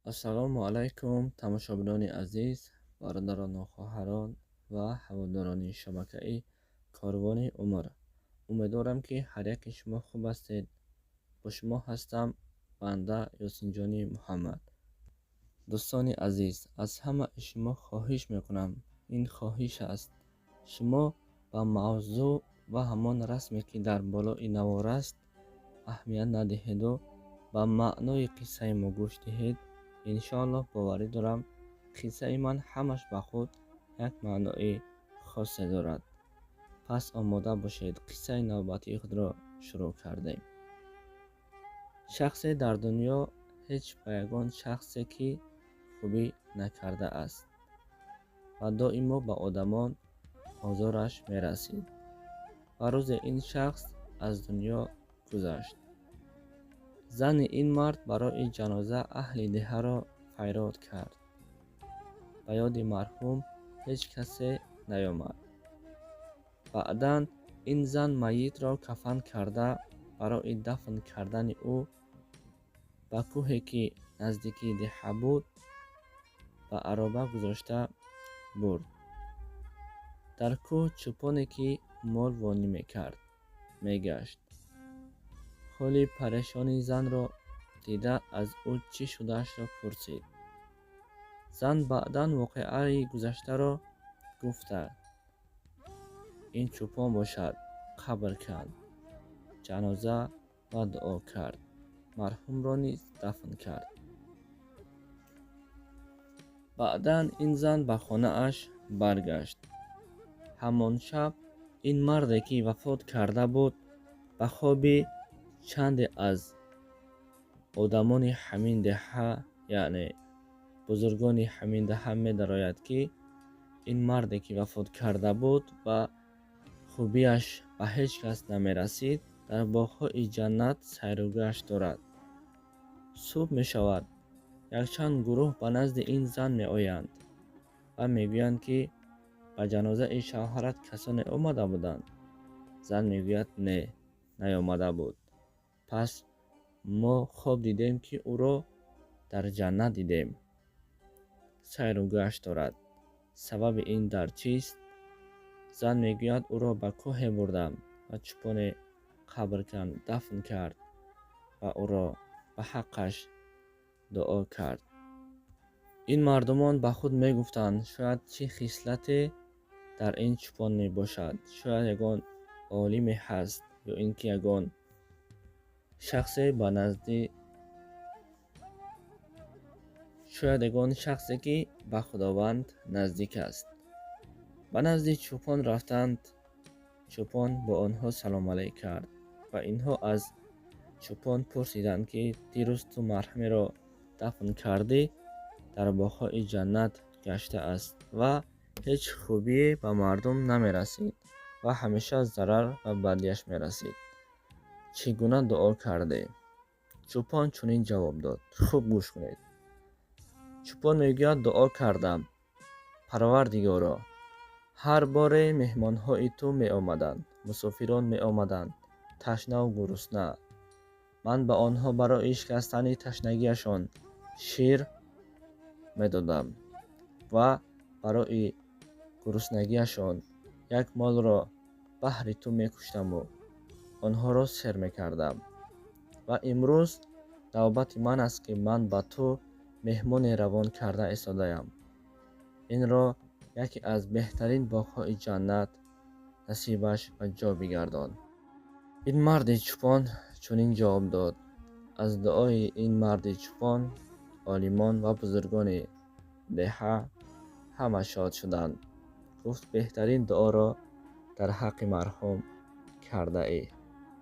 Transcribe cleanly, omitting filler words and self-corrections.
Ассалому алайкум, тамошобинони азиз, бародарону хоҳарон ва ҳаводорони шабакаи Корвони Умр. Умедворам, ки ҳар яки шумо хуб ҳастед. Бо шумо ҳастам банда Ёсинҷони Муҳаммад. Дӯстони азиз, аз ҳамаи шумо хоҳиш мекунам, ин хоҳиш аст, шумо ба мавзӯъ ва ҳамон расме, ки дар болои навор аст, аҳамият надиҳеду ба маънои қиссаи мо гӯш диҳед. Иншоаллоҳ, боварӣ дорам, қиссаи ман ҳамаш ба худ як маънои хосе дорад. Пас омода бошед, қиссаи навбатии худро шурӯъ кардем. Шахсе дар дунё ҳеҷ ба ягон шахсе ки хубӣ накардааст ва доимо ба одамон озораш мерасид. Ва рӯзе ин шахс аз дунё гузашт. Зани ин мард барои ҷаноза аҳли деҳаро файрод кард. Ба ёди марҳум ҳеҷ касе наёмад. Баъдан ин зан майитро кафан карда, барои дафн кардани ӯ ба кӯҳе, ки наздикии деҳа буд, ба ароба гузошта бурд. Дар кӯҳ чӯпоне, ки мол вонӣ мекард, мегашт. Ҳоли парешони занро дида, аз ӯ чӣ шудаашро пурсид. Зан баъдан воқеаи гузаштаро гуфта, ин чӯпон бошад, қабр канд, ҷаноза ва дуо кард, марҳумро низ дафн кард. Баъдан ин зан ба хонааш баргашт. Ҳамон шаб ин марде, ки вафот карда буд, ба хоби чанде аз одамони ҳамин деҳа, яъне бузургони ҳамин деҳа медарояд, ки ин марде, ки вафот карда буд ва хубиаш ба ҳеҷ кас намерасид, дар боғҳои ҷаннат сайру гашт дорад. Субҳ мешавад, якчанд гурӯҳ ба назди ин зан меоянд ва мегӯянд, ки ба ҷанозаи шавҳарат касоне омада буданд? Зан мегӯяд: не, наёмада буд. Пас мо хоб дидем, ки ӯро дар ҷаннат дидем, сайру гашт дорад. Сабаби ин дар чист? Зан мегӯяд: ӯро ба кӯҳе бурдам ва чӯпоне қабр канд, дафн кард ва ӯро ба ҳаққаш дуо кард. Ин мардумон ба худ мегуфтанд: шояд чӣ хислате дар ин чӯпон мебошад, шояд ягон олиме ҳаст ё ин ки ягон шахсе ба назди, шояд ягон шахсе, ки ба Худованд наздик аст. Ба назди чӯпон рафтанд. Чӯпон бо онҳо салом алейк кард ва инҳо аз чӯпон пурсиданд, ки дирӯз ту марҳумеро дафн кардӣ, дар боғҳои ҷаннат гаштааст ва ҳеҷ хубие ба мардум намерасид ва ҳамеша зарар ва бадиаш мерасид. Чӣ гуна дуо кардӣ? Чӯпон чунин ҷавоб дод. Хуб гӯш кунед. Чӯпон мегӯяд: дуо кардам: Парвардигоро, ҳар боре меҳмонҳои ту меомаданд, мусофирон меомаданд, ташнаву гурусна. Ман ба онҳо барои шикастани ташнагиашон шир медодам ва барои гуруснагиашон як молро баҳри ту мекуштаму онҳоро сер мекардам. Ва имрӯз навбати ман аст, ки ман ба ту меҳмоне равон карда истодаям. Инро яке аз беҳтарин боғҳои ҷаннат насибаш ва ҷо бигардон. Ин марди чӯпон чунин ҷавоб дод. Аз дуои ин марди чӯпон олимон ва бузургони деҳа ҳама шод шуданд. Гуфт: беҳтарин дуоро дар ҳаққи марҳум кардаӣ.